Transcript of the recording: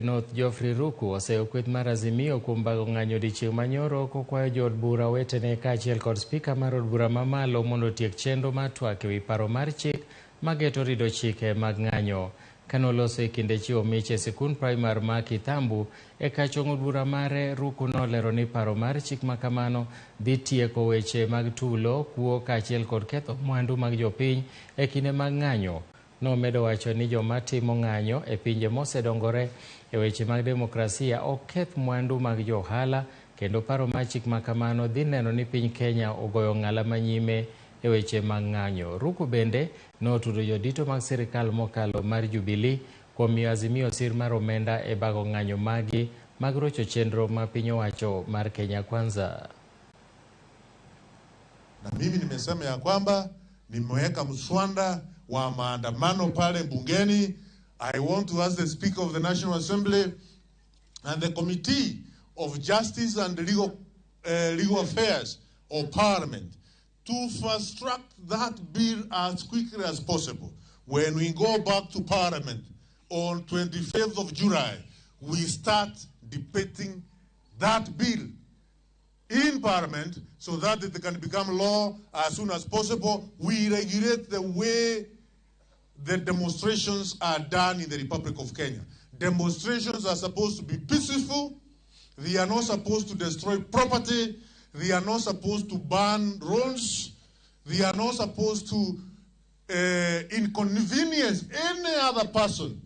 North Geoffrey Ruku oseyo kweth mar Azimio kuom bago ng'anyo odiechieng' manyoro kokwayo jood bura wetene kaachiel kod spika mar od bura mamalo mondo otiek chenro mar twak ewi paro mar chik mageto rido chike mag ng'anyo. Kanoloso e kinde chiwo mich e sikund primar ma Kithambu e kachong od bura mare, Ruku nolero ni paro mar chik makamano dhi tieko weche mag tulo, kuo kaachiel kod ketho mwandu mag jopiny e kinde mag ng'anyo. Nomedo wacho ni joma timo ng'anyo e pinje mosedongore e weche mag demokrasia ok keth mwandu mag jo ohala kendo paro mar chik makamano dhi neno ni piny Kenya ogoyo ng'ala manyime e weche mag ng'anyo. Ruku bende notudo jodito mag sirikal mokalo mar Jubilee kuom miyo Azimio sir mar omenda e bago ng'anyo magi mag rocho chenro ma piny owacho mar Kenya Kwanza. Na mimi nimesema ya kwamba nimeweka mswada wa maandamano pale bungeni. I want to ask the Speaker of the National Assembly and the Committee of Justice and Legal Affairs of Parliament to fast track that bill as quickly as possible. When we go back to Parliament on 25th of July, we start debating that bill in Parliament so that it can become law as soon as possible. We regulate the way the demonstrations are done in the Republic of Kenya. Demonstrations are supposed to be peaceful. They are not supposed to destroy property. They are not supposed to burn roads. They are not supposed to inconvenience any other person.